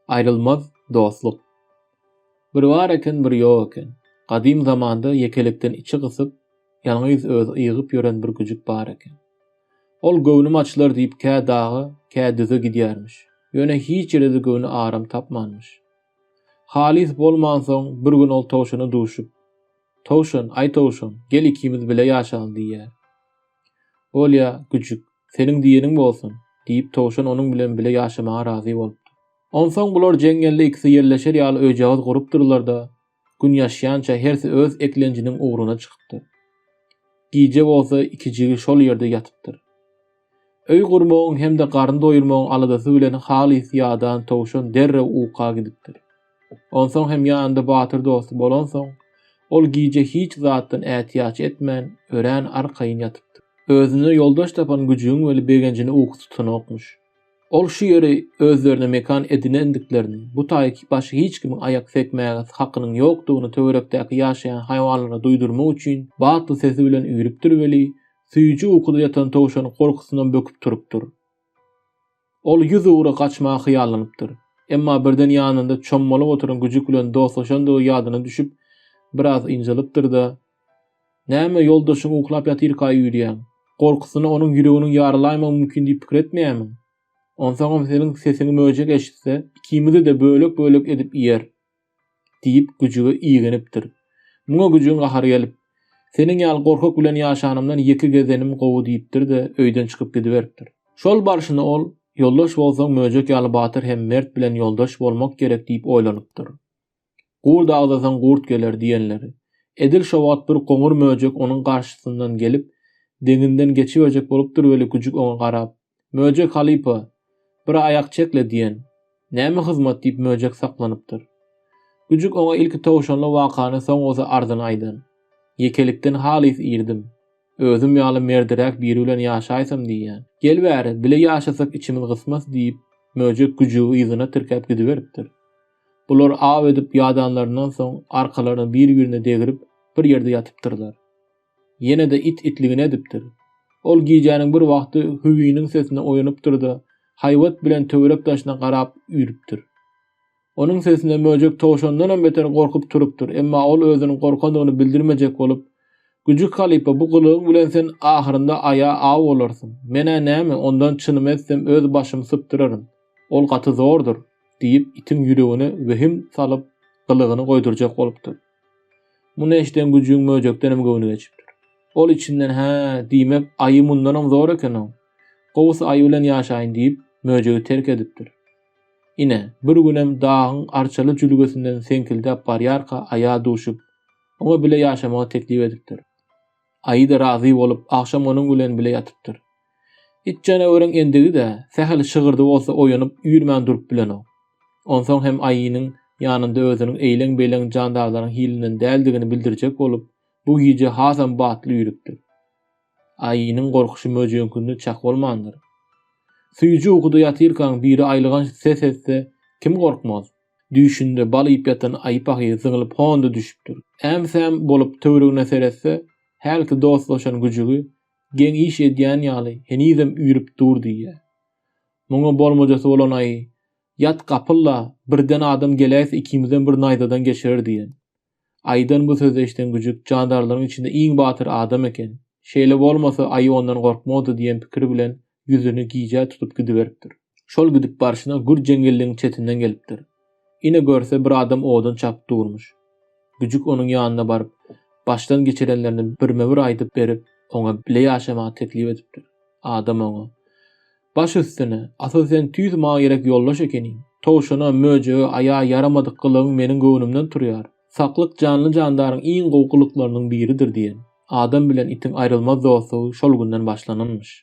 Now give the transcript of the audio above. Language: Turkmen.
Aýrylmaz dostluk. Bir bar eken, bir ýok eken. Gadym zamanda ýekelikden içi gysyp, ýalňyz özi ygyp ýören bir güjük bar eken. Ol göwnüm açylar diýip kä daga, kä düze gidýärmiş. Ýöne hiç ýerde-de göwni aram tapmanmyş. Halys bolmansoň, bir gün ol towşana duşup, Towşan, aý towşan, gel ikimiz bile ýaşaly diýýär. Bolýa, güjük, seniň diýeniň bolsun, diýip, towşan onuň bilen bile ýaşamaga razy bolupdyr. Onsoň bular jeňňelde ikisi ýerleşer ýaly öýjagaz gurupdyrlar-da, gün ýaşýança hersi öz eklenjiniň ugruna çykypdyr. Gije bolsa ikijigi şol ýerde ýatypdyr. Öý gurmagyň hem-de garyn doýurmagyň aladasy bilen halys ýadan towşan derrew uka gidipdir. Onsoň hem ýanynda batyr dosty bolansoň, ol gije hiç zatdan ätiýaç etmän, örän arkaýyn ýatypdyr. Özüne ýoldaş tapan güjügiň weli begenjini uky tutanokmyş. Ol şu ýeri özlerine mekan edinendiklerini, bu taýy başga hiç kimiň aýak sekmäge hakynyň ýokdugyny töwerekdäki ýaşaýan haýwanlara duýdurmak üçin batly sesi bilen üýrüpdir weli, Süýji ukuda ýatan towşan gorkusyndan böküp turupdyr. Ol ýüzugra gaçmaga hyýallanypdyr. Emma birden ýanynda çommalyp oturan güjük bilen dostlaşandygy ýadyna düşüp, biraz ynjalypdyr-da, Näme, ýoldaşyň uklap ýatyrka üýrýäň? Gorkusyna onuň ýüreginiň ýarylaýmagy mümkin diýip pikir etmeýärmiň? Onsoňam seniň sesiňi möjek eşitse, ikimizi-de bölek-bölek edip iýer. Diýip, güjüge igenipdir. Muňa güjügiň gahary gelip, Seniň ýaly gorkak bilen ýaşanymdan ýeke gezenim gowy diýipdir-de, öýden çykyp gidiberipdir. Şol barşyna ol, Ýoldaş bolsaň, möjek ýaly batyr hem mert bilen ýoldaş bolmak gerek diýip oýlanypdyr. Gurt agzasaň gurt geler diýenleri. Edil şo wagt bir goňur möjek onuň garşysyndan gelip, deňinden geçiberjek bolupdyr weli güjük oňa garap, Möjek halypa, bir aýak çek-le diýen. Näme hyzmat diýip möjek saklanypdyr. Güjük oňa ilki towşanly wakany soň bolsa arzyny aýdan. Ýekelikden halys irdim. Özüm ýaly merdiräk biri bilen ýaşaýsam diýýän. Gel bäri, bile ýaşasak içimiz gysmaz diýip, möjek güjügi yzyna tirkäp gidiberipdir. Bular aw edip ýadanlaryndan soň arkalaryny bir-birine degrip, bir ýerde ýatypdyrlar. Ýene-de it itligini edipdir. Ol gijäniň bir wagty hüwiniň sesine oýanypdyr-da, haýbat bilen töwerek-daşyna garap üýrüpdir. Onuň sesine möjek towşandanam beter gorkup turupdyr, emma ol özüniň gorkandygyny bildirmejek bolup, Güjük halypa, bu gylygyň bilen sen ahyrynda aýa aw bolarsyň. Men-ä näme, ondan çynymy etsem öz başymy sypdyraryn. Ol gaty zordur, diýip, itiň ýüregine wehim salyp, gylygyny goýdurjak bolupdyr. Muny eşiden güjügiň möjekdenem göwni geçipdir. Ol içinden Hä, diýmek, aýy mundanam zor eken-ow. Gowusy aýy bilen ýaşaýyn diýip, möjegi terk edipdir. Ine, bir günem dagyň arçaly jülgesinden seňkildäp barýarka aýa duşup, oňa bile ýaşamagy teklip edipdir. Aýy-da razy bolup, agşam onuň bilen bile ýatypdyr. It janaweriň endigi-dä, sähel şygyrdy bolsa oýanyp, üýrmän durup bilenok. Onsoň hem aýynyň ýanynda özüniň eýleň-beýleň jandarlaryň hilinden däldigini bildirjek bolup, bu gije hasam batly üýrüpdir. Aýynyň gorkuşy möjegiňkinde çak bolmandyr. Süýji ukuda ýatyrkaň biri aýylganç ses etse, kim gorkmaz? Düýşünde bal iýip ýatan aýy pahyr zyňylyp honda düşüpdir. Äm-säm bolup töweregine seretse, hälki dostlaşan güjügi, geň iş edýän ýaly, henizem üýrüp dur diýýär. Muňa bolmajasy bolan aýy, Ýat gapyl-la, birden adam geläýse ikimizem bir naýzadan geçirer diýen. Aýydan bu sözi eşiden güjük jandarlaryň içinde iň batyr adam eken. Şeýle bolmasa aýy ondan gorkmazdy diýen pikir bilen ýüzüni gijä tutup gidiberipdir. Şol gidip barşyna gür jeňňelligiň çetinden gelipdir. Ine görse bir adam odun çapyp durmuş. Güjük onuň ýanyna baryp, başdan geçirenlerini birme-bir aýdyp berip, oňa bile ýaşamagy teklip edipdir. Adam oňa, Baş üstüne, asyl sen tüýs maňa gerek ýoldaş ekeniň. Towşana, möjege, aýa ýaramadyk gylygyň meniň göwnümden turýar. Saklyk janly-jandaryň iň gowy gylyklarynyň biridir diýen. Adam bilen itiň aýrylmaz dostlugy şol günden başlananmyş.